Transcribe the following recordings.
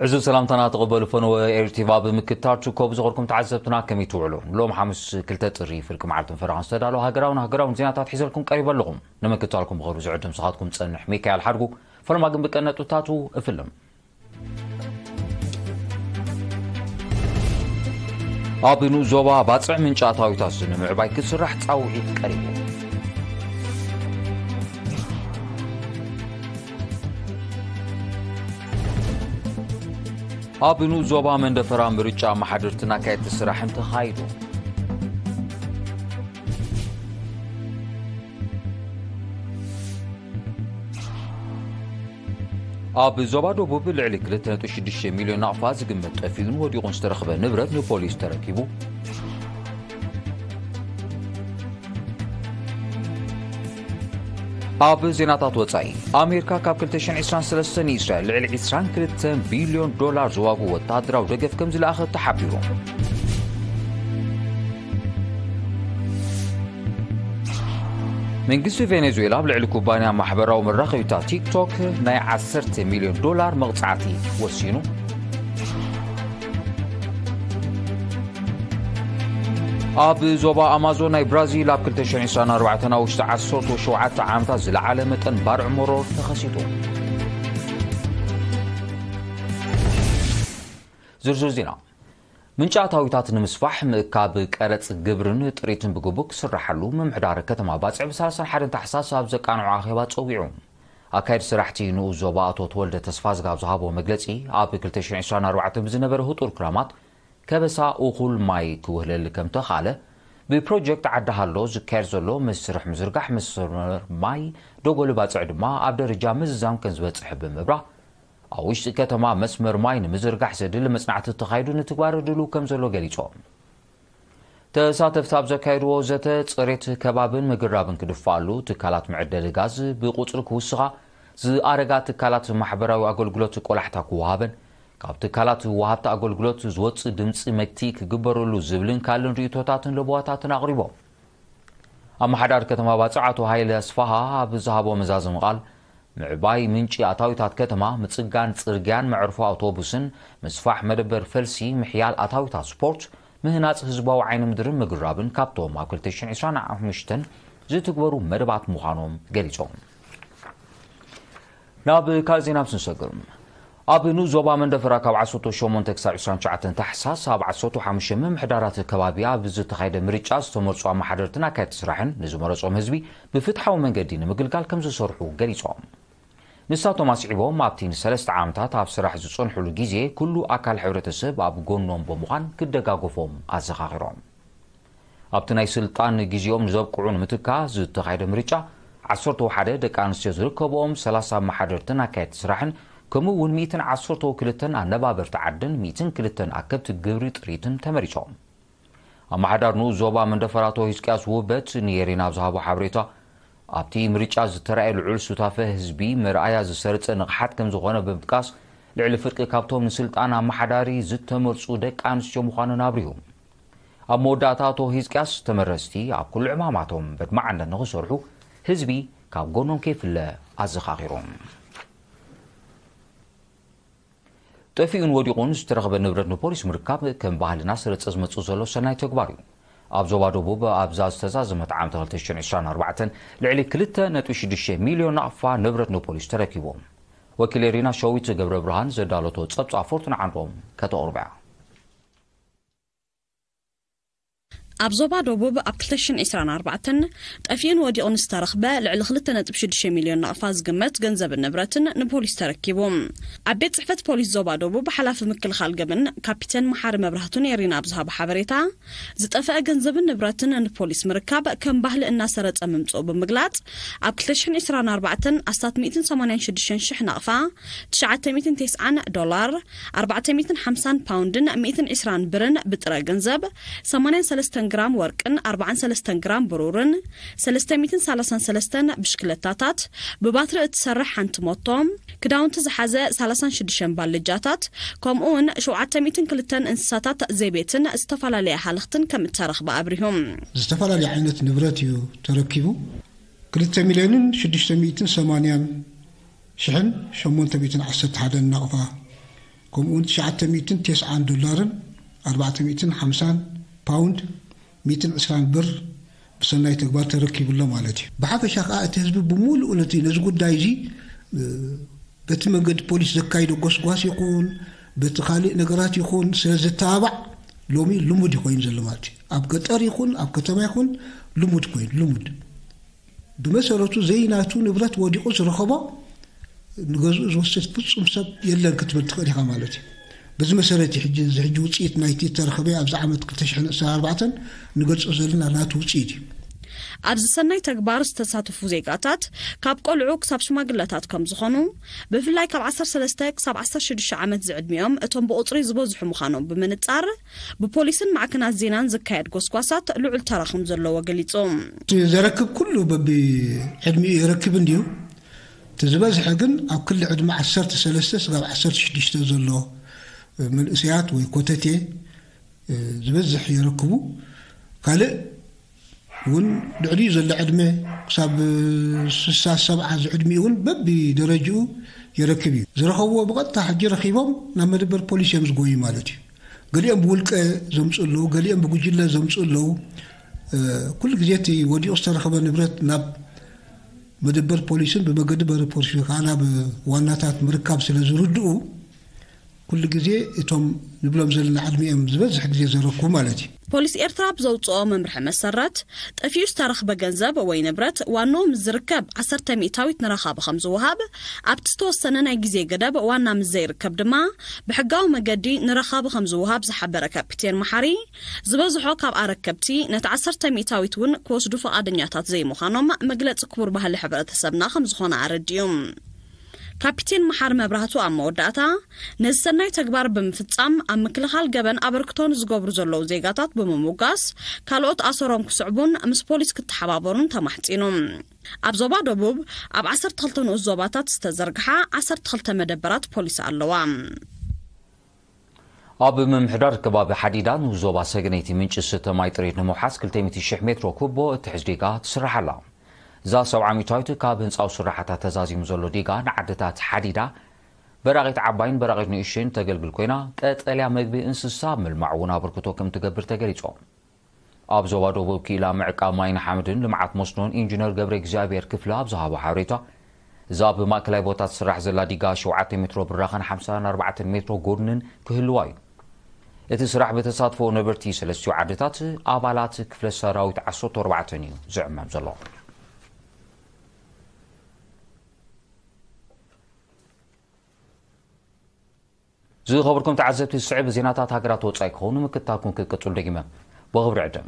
እዚ ሰላምታና ተቐበሉ ፈነወ ኤርቲቪ ኣብ ምክትታል ትርከቡ ዝኸርኩም ተዓዘብትና ከመይ ትውዕሉ? ሎም ሓሙስ ክልተ ጥሪ ፍርቂ መዓልትን ፈረቓን ዝተዳለወ ሃገራውን ሃገራውን ዜናታት ሒዘልኩም ቀሪበ ኣለኹም። ንምክትታልኩም ብኽብሪ ዝዕድም ስኻትኩም ዝጸንሕ ሚካኤል ሓድጉ። ፈለማ ግን ብቀነጥብታቱ እፍልም። ኣብ ንኡስ ዞባ ባጽዕ ምንጪ ኣታዊታት ንምዕባይ ክስራሕ ጻውዒት ቀሪቡ። ኣብ ንኡስ ዞባ መንደፈራ ምርጫ ኣመሓደርትን ኣካየድቲ ስራሕን ተኻይዱ። ኣብ ዞባ ደቡብ ልዕሊ ክልተ ነጥቢ ሽዱሽተ ሚልዮን ናቕፋ ዝግመት ጠፊኡን ወዲቑን ዝተረኽበ ንብረት ንፖሊስ ተረኪቡ። ኣብ ዜናታት ወጻኢ፣ ኣሜሪካ ካብ ክልተ ሽሕን ዕስራን ሰለስተን ንእስራኤል ልዕሊ ዕስራን ክልተን ቢልዮን ዶላር ዝዋግኡ ወተሃደራዊ ደገፍ ከም ዝለኣኸት ተሓቢሩ። መንግስቲ ቬኔዙዌላ ኣብ ልዕሊ ኩባንያ ማሕበራዊ መራኸቢታት ቲክቶክ ናይ ዓሰርተ ሚልዮን ዶላር መቕጻዕቲ ወሲኑ። ኣብ ዞባ ኣማዞን ናይ ብራዚል ኣብ ክልተ ሽሕን ዕስራን ኣርባዕተን ኣብ ውሽጢ ዓሰርተ ሸውዓተ ዓመታት ዝለዓለ መጠን ባርዕ መሮር ተኸሲቱ። ዝርዝር ዜና። ምንጪ ኣታዊታት ንምስፋሕ ምእካብ ቀረጽ ግብርን ጥሪትን ብግቡእ ክስራሓሉ ምምሕዳር ከተማ ባጽዕ ብ ሰላሳን ሓደን ታሕሳስ ኣብ ዘቃንዖ ኣኼባ ጸዊዑ። ኣካየዲ ስራሕቲ ንኡስ ዞባ ኣቶ ተወልደ ተስፋዝጋብ ዝሃቦ መግለጺ፣ ኣብ ክልተ ሽሕን ዕስራን ኣርባዕተን ብዝነበረ ህጡር ክራማት ከበሳ እኹል ማይ ክውህለል ከም ተኻለ፣ ብፕሮጀክት ዓዲ ሃሎ ዝካየድ ዘሎ መስርሕ ምዝርጋሕ መስመር ማይ ደጎሊ ባጽዕ ድማ ኣብ ደረጃ ምዝዛም ከም ዝበጽሐ ብምብራህ፣ ኣብ ውሽጢ ከተማ መስመር ማይ ንምዝርጋሕ ዘድሊ መጽናዕቲ ተኻይዱ ንትግባረ ድሉው ከም ዘሎ ገሊጾም። ተሳተፍቲ ኣብ ዘካየድዎ ዘተ፣ ጽሬት ከባብን ምግራብን ክድፋኣሉ፣ ትካላት መዕደሊ ጋዝ ብቁጽሪ ክውስኻ፣ ዝኣረጋ ትካላት ማሕበራዊ ኣገልግሎት ቆላሕታ ክወሃበን፣ ካብ ትካላት ወሃብቲ ኣገልግሎት ዝወጽእ ድምጺ መግቲ ክግበረሉ ዝብልን ካልእን ርእይቶታትን ለበዋታትን ኣቕሪቦም። ኣመሓዳሪ ከተማ ባጽዕ ኣቶ ሃይለ ኣስፋሃ ኣብ ዝሃቦ መዛዘሚ ቃል፣ ምዕባይ ምንጪ ኣታዊታት ከተማ፣ ምጽጋን ጽርግያን መዕርፎ ኣውቶቡስን፣ ምስፋሕ መደበር ፈልሲ፣ ምሕያል ኣታዊታት ስፖርት፣ ምህናጽ ህዝባዊ ዓይኒ ምድርን ምግራብን ካብቶም ኣብ ክልተ ሽሕን ዕስራን ሓሙሽተን ዝትግበሩ መደባት ምዃኖም ገሊጾም። ናብ ካልእ ዜና ምስ ንሰግር፣ ኣብ ንኡስ ዞባ መንደፈራ ካብ ዓሰርተ ሸሞንተ ክሳብ ዕስራን ትሽዓተን ታሕሳስ ኣብ ዓሰርተ ሓሙሽተ ምምሕዳራት ከባቢ ኣብ ዝተኻየደ ምርጫ ዝተመርጹ ኣመሓደርትን ኣካየድቲ ስራሕን ንዝመረጾም ህዝቢ ብፍትሓዊ መንገዲ ንምግልጋል ከም ዝሰርሑ ገሊጾም። ንሳቶም ኣስዒቦም፣ ኣብቲ ንሰለስተ ዓመታት ኣብ ስራሕ ዝጸንሕሉ ግዜ ኩሉ ኣካል ሕብረተሰብ ኣብ ጎኖም ብምዃን ክደጋገፎም ኣዘኻኺሮም። ኣብቲ ናይ ስልጣን ግዜኦም ንዘብቅዑ ንምትካእ ዝተኻየደ ምርጫ፣ ዓሰርተ ሓደ ደቂ ኣንስትዮ ዝርከብኦም ሰላሳ ኣመሓደርትን ኣካየድቲ ስራሕን፣ ከምኡ እውን ሚእትን ዓሰርተ ክልተን ኣነባበርቲ ዓድን ሚእትን ክልተን ኣከብቲ ግብሪ ጥሪትን ተመሪጾም። ኣመሓዳሪ ንኡስ ዞባ መንደፈራ ኣቶ ህዝቅያስ ውበት ንኤሪና ኣብ ዝሃቦ ሓበሬታ፣ ኣብቲ ምርጫ ዝተራእየ ልዑል ሱታፈ ህዝቢ መርኣያ ዝሰርጸ ንቕሓት ከም ዝኾነ ብምጥቃስ፣ ልዕሊ ፍርቂ ካብቶም ንስልጣን ኣመሓዳሪ ዝተመርጹ ደቂ ኣንስትዮ ምዃነን ኣብሪሁ። ኣብ መወዳእታ ኣቶ ህዝቅያስ፣ ተመረጽቲ ኣብ ኩሉ ዕማማቶም በድመዓነት ንኽሰርሑ ህዝቢ ካብ ጎኖም ከይፍለ ኣዘኻኺሩ። ጠፊኡን ወዲቑን ዝተረኽበ ንብረት ንፖሊስ ምርካብ ከም ባህሊ እናሰረጸ ዝመጽእ ዘሎ ሰናይ ተግባር እዩ። ኣብ ዞባ ደቡብ ኣብዛ ዝተዛዘመት ዓመት ክልተ ሽሕን ዕስራን ኣርባዕተን ልዕሊ ክልተ ነጥቢ ሽዱሽተ ሚልዮን ናቕፋ ንብረት ንፖሊስ ተረኪቡ። ወኪል ኤሪና ሸዊት ገብረ ብርሃን ዘዳለቶ ጸብጻብ ፎርቱና ዓንዶም ከተቕርባ። ኣብ ዞባ ደቡብ ኣብ ክልተ ሽሕን ዕስራን ኣርባዕተን ጠፊኡን ወዲቑን ዝተረኽበ ልዕሊ ክልተ ነጥቢ ሽዱሽተ ሚልዮን ናቕፋ ዝግመት ገንዘብን ንብረትን ንፖሊስ ተረኪቡ። ኣብ ቤት ጽሕፈት ፖሊስ ዞባ ደቡብ ሓላፊ ምክልኻል ገበን ካፒተን መሓሪ መብራህቱ ንኤሪና ኣብ ዝሃቦ ሓበሬታ፣ ዝጠፍአ ገንዘብን ንብረትን ንፖሊስ ምርካብ ከም ባህሊ እናሰረጸ ምምጽኡ ብምግላጽ፣ ኣብ ክልተ ሽሕን ዕስራን ኣርባዕተን ኣስታት ሚእትን ሰማንያን ሽዱሽተን ሽሕ ናቕፋ፣ ትሽዓተ ሚእትን ተስዓን ዶላር፣ ኣርባዕተ ሚእትን ሓምሳን ፓውንድን ሚእትን ዕስራን ብርን ብጥረ ገንዘብ፣ ሰማንያን ሰለስተን ግራም ወርቅን ኣርባዓን ሰለስተን ግራም ብሩርን፣ ሰለስተ ሚእትን ሰላሳን ሰለስተን ብሽክለታታት፣ ብባትሪ እትሰርሕ ሓንቲ ሞቶ፣ ክዳውንቲ ዝሓዘ ሰላሳን ሽዱሽተን ባልጃታት፣ ከምኡ እውን ሸውዓተ ሚእትን ክልተን እንስሳታት ዘቤትን ዝተፈላለያ ሃለኽትን ከም እተረኽበ ኣብሪሆም። ዝተፈላለየ ዓይነት ንብረት እዩ ተረኪቡ። ክልተ ሚልዮንን ሽዱሽተ ሚእትን ሰማንያን ሽሕን ሸሞንተ ሚእትን ዓሰርተ ሓደን ናቕፋ ከምኡውን ትሽዓተ ሚእትን ተስዓን ዶላርን ኣርባዕተ ሚእትን ሓምሳን ፓውንድ ሚእትን ዕስራን ብር ብሰናይ ተግባር ተረኪቡ ኣሎ ማለት እዩ። ብሓፈሻ ከኣ እቲ ህዝቢ ብምሉኡ ነቲ ነዚ ጉዳይ እዚ በቲ መንገዲ ፖሊስ ዘካይዶ ጎስጓስ ይኹን በቲ ካልእ ነገራት ይኹን ስለ ዘተባባዕ ሎሚ ልሙድ ይኮይን ዘሎ ማለት እዩ። ኣብ ገጠር ይኹን ኣብ ከተማ ይኹን ልሙድ ኮይኑ ልሙድ ብመሰረቱ ዘይናቱ ንብረት ወዲቑ ዝረኸቦ ንገዝኡ ዝወስድ ፍጹም ሰብ የለን ክትብል ትኽእል ኢኻ ማለት እዩ። በዚ መሰረት እዩ ሕጂ እዚ ሕጂ ውፅኢት ናይቲ ተረኸበ ኣብዚ ዓመት ክልተ ሽሕን ዕስራን ኣርባዕተን ንገልጾ ዘለና ናቱ ውፅኢት እዩ። ኣብዚ ሰናይ ተግባር ዝተሳተፉ ዜጋታት ካብ ቆልዑ ክሳብ ሽማግለታት ከም ዝኾኑ፣ ብፍላይ ካብ ዓሰርተ ሰለስተ ክሳብ ዓሰርተ ሽዱሽተ ዓመት ዝዕድሚኦም እቶም ብቑጽሪ ዝበዝሑ ምዃኖም ብምንጻር፣ ብፖሊስን ማዕከናት ዜናን ዝካየድ ጎስጓሳት ልዑል ተራ ከም ዘለዎ ገሊጹ። እቲ ዘረክብ ኩሉ በብዕድሚኡ ይረክብ እንድዩ። እቲ ዝበዝሐ ግን ኣብ ክሊ ዕድመ ዓሰርተ ሰለስተ ስጋብ ዓሰርተ ሽዱሽተ ዘሎ መንእሰያት ወይ ኮተቴ ዝበዝሕ ይረክቡ። ካልእ እውን ልዕሊኡ ዘሎ ዕድመ ክሳብ ስሳ ሰብዓ ዝዕድሚኡ እውን በቢ ደረጅኡ ይረክብ እዩ። ዝረኸብዎ ብቐጥታ ሕጂ ረኺቦም ናብ መደበር ፖሊስ እዮም ዝጎዩ ማለት እዩ። ገሊኦም ብውልቀ ዘምፅኡ ኣለዉ፣ ገሊኦም ብጉጅለ ዘምፅኡ ኣለዉ። ኩሉ ግዜ እቲ ወዲቑ ዝተረኸበ ንብረት ናብ መደበር ፖሊስን ብመገዲ በሪ ፖሊስ ወይ ከዓ ናብ ዋናታት ምርካብ ስለ ዝርድኡ ኩሉ ግዜ እቶም ንብሎም ዘለና ዕድሚኦም ዝበዝሕ ግዜ ዘረኩ ማለት እዩ። ፖሊስ ኤርትራ ብዘውፅኦ መምርሒ መሰረት ጠፊኡ ዝተረኽበ ገንዘብ ወይ ንብረት ዋንኡ ምስ ዝርከብ ዓሰርተ ሚእታዊት ንረኻቢ ከም ዝወሃብ ኣብቲ ዝተወሰነ ናይ ግዜ ገደብ ዋና ምስ ዘይርከብ ድማ ብሕጋዊ መገዲ ንረኻቢ ከም ዝወሃብ ዝሓበረ ካፒቴን መሓሪ ዝበዝሖ ካብ ኣረከብቲ ነቲ ዓሰርተ ሚእታዊት እውን ክወስዱ ፈቓደኛታት ዘይምዃኖም መግለፂ ክቡር ባህሊ ሕብረተሰብና ከም ዝኾነ ኣረዲኡ። ካፒቴን መሓሪ መብራህቱ ኣብ መወዳእታ ነዚ ሰናይ ተግባር ብምፍጻም ኣብ ምክልኻል ገበን ኣበርክቶ ንዝገብሩ ዘለዉ ዜጋታት ብምምጓስ ካልኦት ኣሰሮም ክስዕቡን ምስ ፖሊስ ክተሓባበሩን ተማሕጺኑ። ኣብ ዞባ ደቡብ ኣብ ዓሰርተ ክልተ ንኡስ ዞባታት ዝተዘርግሓ ዓሰርተ ክልተ መደበራት ፖሊስ ኣለዋ። ኣብ ምምሕዳር ከባቢ ሓዲዳ ንኡስ ዞባ ሰገነይቲ ምንጪ ዝስተ ማይ ጥሪት ንምውሓስ ክልተ ሚእቲ ሽሕ ሜትሮ ኩቦ እትሕዝ ዲጋ ትስራሕ ኣላ። እዛ ሰብዓ ሚእታዊት ካብ ህንጻዊ ስራሓታ ተዛዚሙ ዘሎ ዲጋ ንዓድታት ሓዲዳ፣ በራቒት ዓባይን በራቒት ንእሽተይን ተገልግል ኮይና፣ ቀጠልያ መግቢ እንስሳ ኣብ ምልማዕ እውን ኣበርክቶ ከም ትገብር ተገሊጹ። ኣብ ዞባ ደቡብ ክኢላ ምዕቃብ ማይን ሓመድን ልምዓት መስኖን ኢንጂነር ገብረ እግዚኣብሔር ክፍለ ኣብ ዝሃቦ ሓበሬታ፣ እዛ ኣብ ማእከላይ ቦታ ትስራሕ ዘላ ዲጋ ሸውዓተ ሜትሮ ብራኸን ሓምሳን ኣርባዕተን ሜትሮ ጎድንን ክህልዋ እዩ። እቲ ስራሕ ብተሳትፎ ነበርቲ ሰለስቲኡ ዓድታት ኣባላት ክፍለ ሰራዊት ዓሰርተ ኣርባዕተን እዩ ዝዕመም ዘሎ። ዝኸበርኩም ተዓዘብቲ፣ ዝስዕብ ዜናታት ሃገራት ወጻኢ ክኸውን ምክታልኩም ክትቅጽሉ ደጊመ ብኽብሪ ዕድም።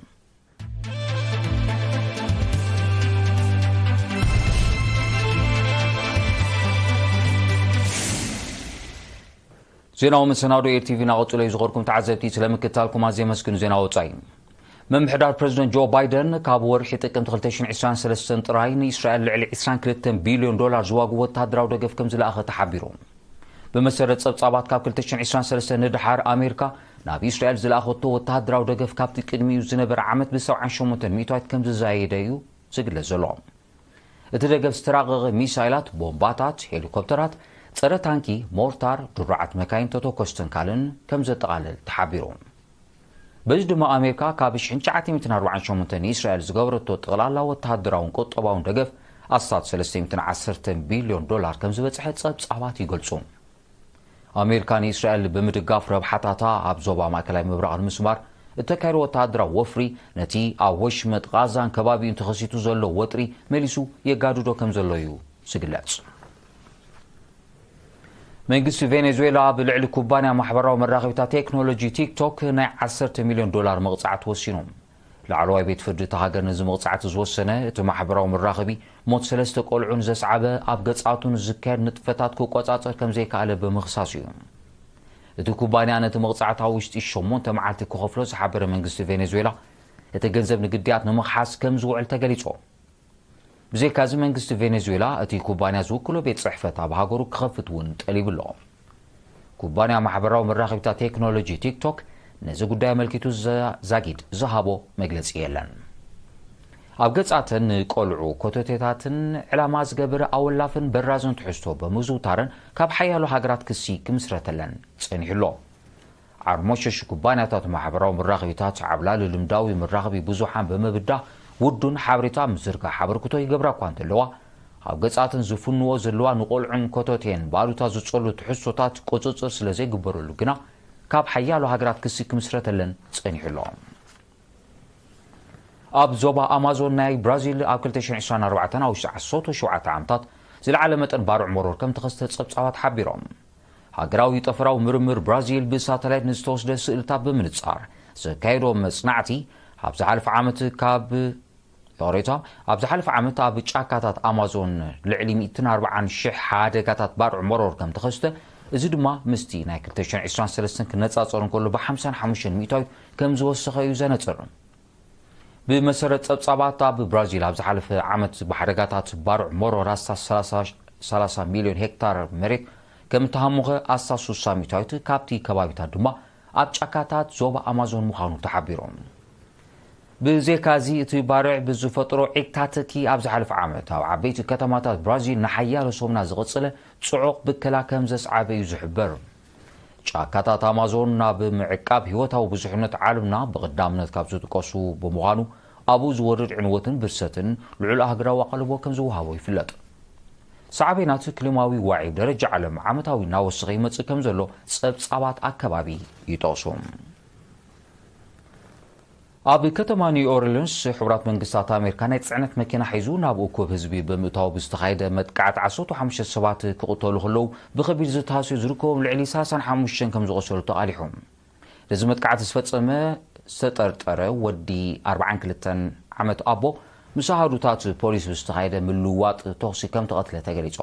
ዜናዊ መሰናዶ ኤር ቲቪ እናቐጽሎ እዩ። ዝኸበርኩም ተዓዘብቲ፣ ስለምክታልኩም ኣዝየ ኣመስግን። ዜና ወጻኢ። ምምሕዳር ፕረዚደንት ጆ ባይደን ካብ ወርሒ ጥቅምቲ ክልተ ሽሕን ዕስራን ሰለስተን ጥራይ ንእስራኤል ልዕሊ ዕስራን ክልተን ቢልዮን ዶላር ዝዋግኡ ወተሃደራዊ ደገፍ ከም ዝለኣኸ ተሓቢሩ። ብመሰረት ጸብጻባት፣ ካብ ክልተ ሽሕን ዕስራን ሰለስተን ንደሓር ኣሜሪካ ናብ እስራኤል ዝለኣኸቶ ወተሃደራዊ ደገፍ ካብቲ ቅድሚኡ ዝነበረ ዓመት ብሰብዓን ሸሞንተን ሚእታዊት ከም ዝዛየደ እዩ ዝግለጽ ዘሎ። እቲ ደገፍ ዝተራቐቐ ሚሳይላት፣ ቦምባታት፣ ሄሊኮፕተራት፣ ጸረ ታንኪ፣ ሞርታር፣ ድሩዓት መካይን፣ ተተኮስትን ካልእን ከም ዘጠቓልል ተሓቢሩ። በዚ ድማ ኣሜሪካ ካብ ሽሕን ትሽዓተ ሚእትን ኣርባዓን ሸሞንተን ንእስራኤል ዝገበረቶ ጠቕላላ ወተሃደራውን ቁጠባውን ደገፍ ኣስታት ሰለስተ ሚእትን ዓሰርተ ቢልዮን ዶላር ከም ዝበጽሐ ጸብጻባት ይገልጹ። ኣሜሪካ ንእስራኤል ብምድጋፍ ረብሓታታ ኣብ ዞባ ማእከላይ ምብራቕ ንምስማር እተካየዶ ወተሃደራዊ ወፍሪ ነቲ ኣብ ወሽመጥ ቓዛን ከባቢኡን ተኸሲቱ ዘሎ ወጥሪ መሊሱ የጋድዶ ከም ዘሎ እዩ ዝግለጽ። መንግስቲ ቬኔዙዌላ ኣብ ልዕሊ ኩባንያ ማሕበራዊ መራኸቢታት ቴክኖሎጂ ቲክቶክ ናይ ዓሰርተ ሚልዮን ዶላር መቕጻዕቲ ወሲኑ። ላዕለዋይ ቤት ፍርዲ እታ ሃገር ነዚ መቕጻዕቲ ዝወሰነ፣ እቲ ማሕበራዊ መራኸቢ ሞት ሰለስተ ቆልዑ ንዘስዓበ ኣብ ገጻቱ ንዝካየድ ንጥፈታት ክቆጻጸር ከም ዘይከኣለ ብምኽሳስ እዩ። እቲ ኩባንያ ነቲ መቕጻዕቲ ኣብ ውሽጢ ሸሞንተ መዓልቲ ክኸፍሎ ዝሓበረ መንግስቲ ቬኔዙዌላ፣ እቲ ገንዘብ ንግድያት ንምኽሓስ ከም ዝውዕል ተገሊጹ። ብዘይካዚ መንግስቲ ቬኔዙዌላ እቲ ኩባንያ ዝውክሎ ቤት ጽሕፈት ኣብ ሃገሩ ክኸፍት እውን ጠሊቡ ኣሎ። ኩባንያ ማሕበራዊ መራኸቢታት ቴክኖሎጂ ቲክቶክ ነዚ ጉዳይ ኣመልኪቱ ዘ-፣ ዛጊድ ዝሃቦ መግለጺ የለን። ኣብ ገጻተን ንቆልዑ ኮተቴታትን ዕላማ ዝገበረ ኣወላፍን በራዝን ትሕዝቶ ብምዝውታረን ካብ ሓያሎ ሃገራት ክሲ ክምስረተለን ጸኒሑ ኣሎ። ዓርሞሸሽ ኩባንያታት ማሕበራዊ መራኸቢታት ዓብላሊ ልምዳዊ መራኸቢ ብዙሓን ብምብዳህ ውዱን ሓበሬታ ምዝርጋሕ ኣበርክቶ ይገብራ እኳ እንተለዋ፣ ኣብ ገጻተን ዝፍንዎ ዘለዋ ንቆልዑን ኮተቴን ባሉታ ዝጸሉ ትሕዝቶታት ቁጽጽር ስለ ዘይግበረሉ ግና ካብ ሓያሎ ሃገራት ክሲ ክምስረተለን ጸኒሑ ኣሎ። ኣብ ዞባ ኣማዞን ናይ ብራዚል ኣብ ክልተ ሽሕን ዕስራን ኣርባዕተን ኣብ ውሽጢ ዓሰርተ ሸውዓተ ዓመታት ዝለዓለ መጠን ባርዕ መሮር ከም ተኸስተ ጸብጻባት ሓቢሮም። ሃገራዊ ጠፈራዊ ምርምር ብራዚል ብሳተላይት ንዝተወስደ ስእልታት ብምንጻር ዘካየዶ መጽናዕቲ፣ ኣብ ዝሓለፈ ዓመት ካብ ይቕሬታ፣ ኣብ ዝሓለፈ ዓመት ኣብ ጫካታት ኣማዞን ልዕሊ ሚእትን ኣርባዓን ሽሕ ሓደጋታት ባርዕ መሮር ከም ተኸስተ፣ እዚ ድማ ምስቲ ናይ ክልተ ሽሕን ዕስራን ሰለስተን ክነጻጸር እንከሎ ብሓምሳን ሓሙሽተን ሚእታዊት ከም ዝወሰኸ እዩ ዘነጽር። ብመሰረት ጸብጻባት፣ ኣብ ብራዚል ኣብ ዝሓለፈ ዓመት ብሓደጋታት ባርዕ መሮር ኣስታት ሰላሳ፣ ሰላሳ ሚልዮን ሄክታር መሬት ከም እተሃሞኸ፣ ኣስታት ሱሳ ሚእታዊት ካብቲ ከባቢታት ድማ ኣብ ጫካታት ዞባ ኣማዞን ምዃኑ ተሓቢሩ። ብዘይካዚ፣ እቲ ባርዕ ብዝፈጥሮ ዒግታትኪ ኣብ ዝሓለፈ ዓመት ኣብ ዓበይቲ ከተማታት ብራዚል ንሓያሎ ሰሙና ዝቐጸለ ጽዑቕ ብከላ ከም ዘስዓበ እዩ ዝሕበር። ጫካታት ኣማዞን ናብ ምዕቃብ ህይወታዊ ብዙሕነት ዓለምና ብቐዳምነት ካብ ዝጥቀሱ ብምዃኑ፣ ኣብኡ ዝወርድ ዕንወትን ብርሰትን ልዑል ኣህጉራዊ ኣቓልቦ ከም ዝወሃቦ ይፍለጥ። ሳዕቤናት ክሊማዊ ዋዒ ደረጃ ዓለም ዓመታዊ እናወሰኸ ይመጽእ ከም ዘሎ ጸብጻባት ኣከባቢ ይጠቕሱ። ኣብ ከተማ ኒው ኦርሊንስ፣ ሕቡራት መንግስታት ኣሜሪካ ናይ ጽዕነት መኪና ሒዙ ናብ እኩብ ህዝቢ ብምእታው ብዝተኻየደ መጥቃዕቲ ዓሰርተ ሓሙሽተ ሰባት ክቕተሉ ከለዉ፣ ብኸቢድ ዝተሃስዩ ዝርከቦም ልዕሊ ሰላሳን ሓሙሽተን ከም ዝቖሰሉ ተቓሊሑ። ነዚ መጥቃዕቲ ዝፈጸመ ዝተጠርጠረ ወዲ ኣርባዓን ክልተን ዓመት ኣቦ፣ ምስ ኣሃዱታት ፖሊስ ብዝተኻየደ ምልውዋጥ ተኹሲ ከም ተቐትለ ተገሊጹ።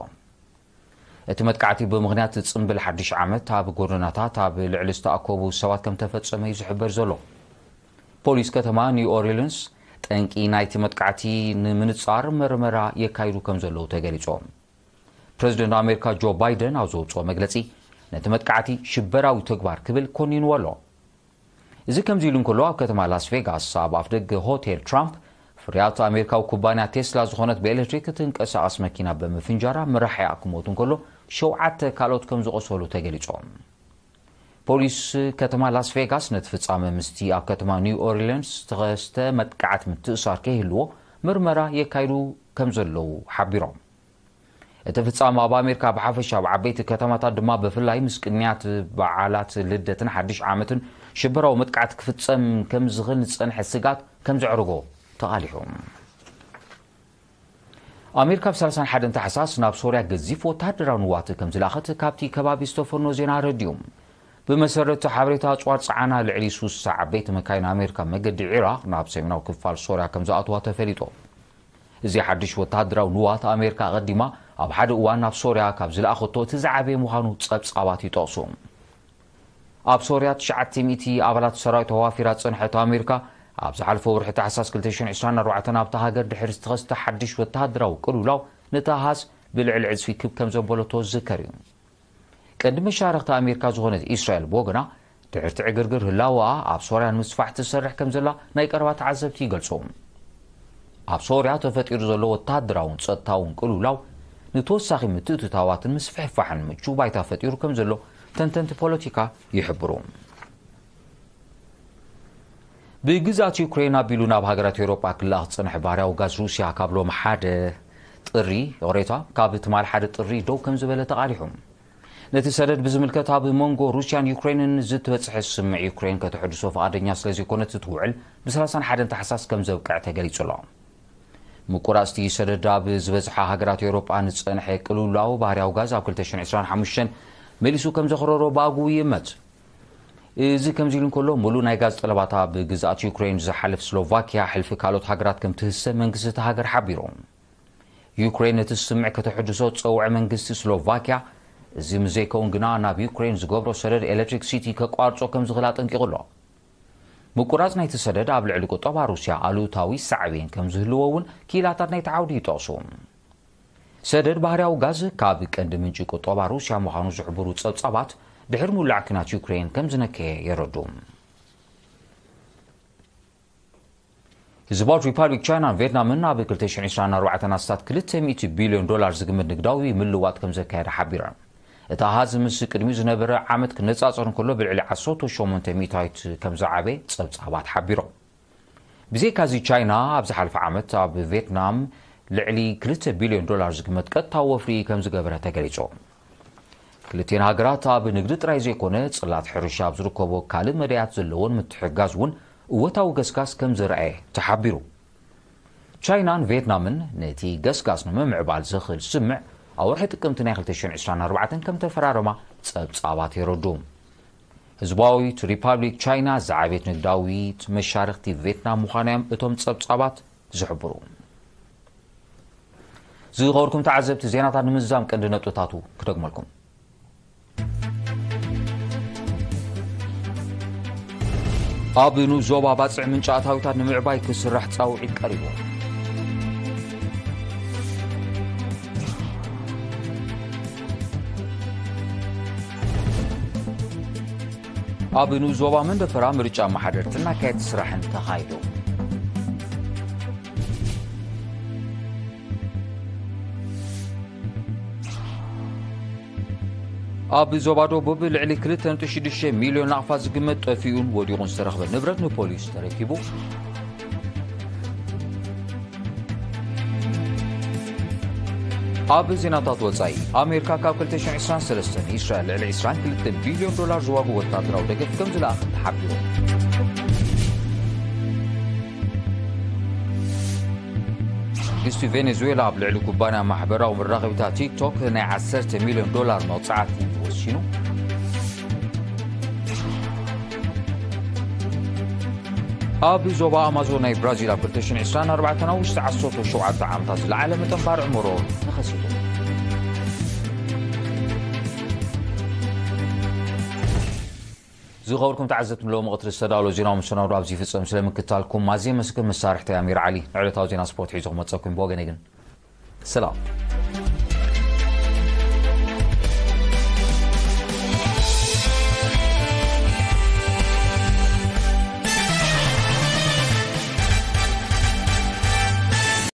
እቲ መጥቃዕቲ ብምኽንያት ጽምብል ሓድሽ ዓመት ኣብ ጎደናታት ኣብ ልዕሊ ዝተኣከቡ ሰባት ከም ተፈጸመ እዩ ዝሕበር ዘሎ። ፖሊስ ከተማ ኒው ኦርሊንስ፣ ጠንቂ ናይቲ መጥቃዕቲ ንምንጻር መርመራ የካይዱ ከም ዘለዉ ተገሊጹ። ፕረዚደንት ኣሜሪካ ጆ ባይደን ኣብ ዘውጽኦ መግለጺ፣ ነቲ መጥቃዕቲ ሽበራዊ ተግባር ክብል ኮኒንዎ ኣሎ። እዚ ከምዚ ኢሉ እንከሎ፣ ኣብ ከተማ ላስ ቬጋስ ኣብ ኣፍደገ ሆቴል ትራምፕ፣ ፍርያት ኣሜሪካዊ ኩባንያ ቴስላ ዝኾነት ብኤሌክትሪክ እትንቀሳቐስ መኪና ብምፍንጃራ መራሒኣ ክሞት እንከሎ፣ ሸውዓተ ካልኦት ከም ዝቖሰሉ ተገሊጾም። ፖሊስ ከተማ ላስ ቬጋስ ነቲ ፍጻመ ምስቲ ኣብ ከተማ ኒው ኦርሊንስ ዝተኸስተ መጥቃዕቲ ምትእሳር ከይህልዎ ምርመራ የካይዱ ከም ዘለዉ ሓቢሮም። እቲ ፍጻመ ኣብ ኣሜሪካ ብሓፈሻ፣ ኣብ ዓበይቲ ከተማታት ድማ ብፍላይ ምስ ቅንያት በዓላት ልደትን ሓድሽ ዓመትን ሽበራዊ መጥቃዕቲ ክፍጸም ከም ዝኽእል ዝጸንሐ ስግኣት ከም ዘዕርጎ ተቓሊሑ። ኣሜሪካ ብ ሰላሳን ሓደን ታሕሳስ ናብ ሶርያ ገዚፍ ወተሃደራዊ ንዋት ከም ዝለኣኸት ካብቲ ከባቢ ዝተፈኖ ዜና ኣረዲኡ። ብመሰረት ሓበሬታ፣ ኣጽዋር ጸዓና ልዕሊ ሱሳ ዓበይቲ መካይን ኣሜሪካ መገዲ ዒራቕ ናብ ሰሜናዊ ክፋል ሶርያ ከም ዝኣትዋ ተፈሊጡ። እዚ ሓድሽ ወተሃደራዊ ንዋት፣ ኣሜሪካ ኣቐዲማ ኣብ ሓደ እዋን ናብ ሶርያ ካብ ዝለኣኸቶ እቲ ዝዓበየ ምዃኑ ጸብጻባት ይጠቕሱ። ኣብ ሶርያ ትሽዓተ ሚእቲ ኣባላት ሰራዊት ተዋፊራ ዝጸንሐት ኣሜሪካ፣ ኣብ ዝሓለፈ ወርሒ ታሕሳስ ክልተ ሽሕን ዕስራን ኣርባዕተን ኣብታ ሃገር ድሕሪ ዝተኸስተ ሓድሽ ወተሃደራዊ ቅልውላው፣ ነቲ ኣሃዝ ብልዕሊ ዕጽፊ ክብ ከም ዘበለቶ ዝዝከር እዩ። ቀንዲ መሻርኽቲ ኣሜሪካ ዝኾነት እስራኤል ብወገና፣ ድሕርቲ ዕግርግር ህላወኣ ኣብ ሶርያ ንምስፋሕ ትሰርሕ ከም ዘላ ናይ ቀረባ ተዓዘብቲ ይገልጹ። ኣብ ሶርያ ተፈጢሩ ዘሎ ወተሃደራውን ጸጥታውን ቅልውላው፣ ንተወሳኺ ምትእትታዋትን ምስፍሕፋሕን ምቹእ ባይታ ፈጢሩ ከም ዘሎ ተንተንቲ ፖለቲካ ይሕብሩ። ብግዝኣት ዩክሬን ኣቢሉ ናብ ሃገራት ኤውሮጳ ክለኣኽ ዝጸንሐ ባህርያዊ ጋዝ ሩስያ፣ ካብ ሎም ሓደ ጥሪ፣ ይቕሬታ፣ ካብ ትማል ሓደ ጥሪ ደው ከም ዝበለ ተቓሊሑ። ነቲ ሰደድ ብዝምልከት፣ ኣብ መንጎ ሩስያን ዩክሬንን ዝተበጽሐ ስምምዕ፣ ዩክሬን ከተሐድሶ ፍቓደኛ ስለ ዘይኮነት፣ እቲ ውዕል ብ ሰላሳን ሓደን ታሕሳስ ከም ዘብቅዕ ተገሊጹ ኣሎ። ምቁራጽቲ ሰደድ ኣብ ዝበዝሓ ሃገራት ኤውሮጳ ንጸንሐ ቅልውላው ባህርያዊ ጋዝ ኣብ ክልተ ሽሕን ዕስራን ሓሙሽተን መሊሱ ከም ዘኽረሮ ብኣግኡ ይእመት። እዚ ከምዚ ኢሉ እንከሎ፣ ምሉእ ናይ ጋዝ ጠለባታ ብግዝኣት ዩክሬን ዝሓልፍ ስሎቫኪያ፣ ሕልፊ ካልኦት ሃገራት ከም ትህሰ መንግስቲ እታ ሃገር ሓቢሩ። ዩክሬን ነቲ ስምምዕ ከተሕድሶ ዝጸውዐ መንግስቲ ስሎቫኪያ፣ እዚ ምስ ዘይከውን ግና ናብ ዩክሬን ዝገብሮ ሰደድ ኤሌክትሪክ ሲቲ ከቋርጾ ከም ዝኽእል ኣጠንቂቑ ኣሎ። ምቁራጽ ናይቲ ሰደድ ኣብ ልዕሊ ቁጠባ ሩስያ ኣሉታዊ ሳዕቤን ከም ዝህልዎ እውን ክኢላታት ናይቲ ዓውዲ ይጠቕሱ። ሰደድ ባህርያዊ ጋዝ ካብ ቀንዲ ምንጪ ቁጠባ ሩስያ ምዃኑ ዝሕብሩ ጸብጻባት፣ ድሕሪ ምውላዕ ኲናት ዩክሬን ከም ዝነከየ የረድኡ። ህዝባዊት ሪፓብሊክ ቻይናን ቬትናምን ኣብ ክልተ ሽሕን ዕስራን ኣርባዕተን ኣስታት ክልተ ሚእቲ ቢልዮን ዶላር ዝግመት ንግዳዊ ምልውዋጥ ከም ዘካየዳ ሓቢረን። እቲ ኣሃዝ ምስ ቅድሚኡ ዝነበረ ዓመት ክነጻጸር እንከሎ ብልዕሊ ዓሰርተ ሸሞንተ ሚእታዊት ከም ዝዓበየ ጸብጻባት ሓቢሮም። ብዘይካዚ ቻይና ኣብ ዝሓለፈ ዓመት ኣብ ቬትናም ልዕሊ ክልተ ቢልዮን ዶላር ዝግመት ቀጥታዊ ወፍሪ ከም ዝገበረ ተገሊጹ። ክልቲኤን ሃገራት ኣብ ንግዲ ጥራይ ዘይኮነ ጽላት ሕርሻ ኣብ ዝርከቦ ካልእ መዳያት ዘለዎን ምትሕግጋዝ እውን እወታዊ ገስጋስ ከም ዘርኣየ ተሓቢሩ። ቻይናን ቬትናምን ነቲ ገስጋስ ንምምዕባል ዘኽእል ስምምዕ ኣብ ወርሒ ጥቅምቲ ናይ ክልተ ሽሕን ዕስራን ኣርባዕተን ከም ተፈራረማ ጸብጻባት የረድኡ። ህዝባዊት ሪፓብሊክ ቻይና ዝዓበየት ንግዳዊት መሻርኽቲ ቬትናም ምዃና እዮም እቶም ጸብጻባት ዝሕብሩ። ዝኸበርኩም ተዓዘብቲ፣ ዜናታት ንምዝዛም ቀንዲ ነጥብታቱ ክደግመልኩም። ኣብ ንኡስ ዞባ ባጽዕ ምንጪ ኣታዊታት ንምዕባይ ክስራሕ ጻውዒት ቀሪቡ። ኣብ ንኡስ ዞባ መንደፈራ ምርጫ ኣመሓደርትን ኣካየድቲ ስራሕን ተኻይዱ። ኣብ ዞባ ደቡብ ልዕሊ ክልተ ነጥቢ ሽዱሽተ ሚልዮን ናቕፋ ዝግመት ጠፊኡን ወዲቑን ዝተረኽበ ንብረት ንፖሊስ ተረኪቡ። ኣብ ዜናታት ወጻኢ፣ ኣሜሪካ ካብ ክልተ ሽሕን ዕስራን ሰለስተን ንእስራኤል ልዕሊ ዕስራን ክልተን ቢልዮን ዶላር ዝዋግኡ ወታደራዊ ደገፍ ከም ዝለኣኸት ተሓቢሩ። መንግስቲ ቬኔዙዌላ ኣብ ልዕሊ ኩባንያ ማሕበራዊ መራኸቢታት ቲክቶክ ናይ ዓሰርተ ሚልዮን ዶላር መቕጻዕቲ ወሲኑ። ኣብ ዞባ ኣማዞን ናይ ብራዚል ኣብ ክልተ ሽሕን ዕስራን ኣርባዕተን ኣብ ውሽጢ ዓሰርተ ሸውዓተ ዓመታት ዝለዓለ መጠን ባርዕ መሮ ተኸሲቱ። ዝኸበርኩም ተዓዘብቲ፣ ንሎሚ ቀትሪ ዝተዳለወ ዜናዊ መሰናዶ ኣብዚ ይፍጸም። ስለ ምክታልኩም ኣዝየ መስክር። መሳርሕቲ ኣሚር ዓሊ ንዕለታዊ ዜና ስፖርት ሒዞ ክመጸኩም። ብወገነይ ግን ሰላም።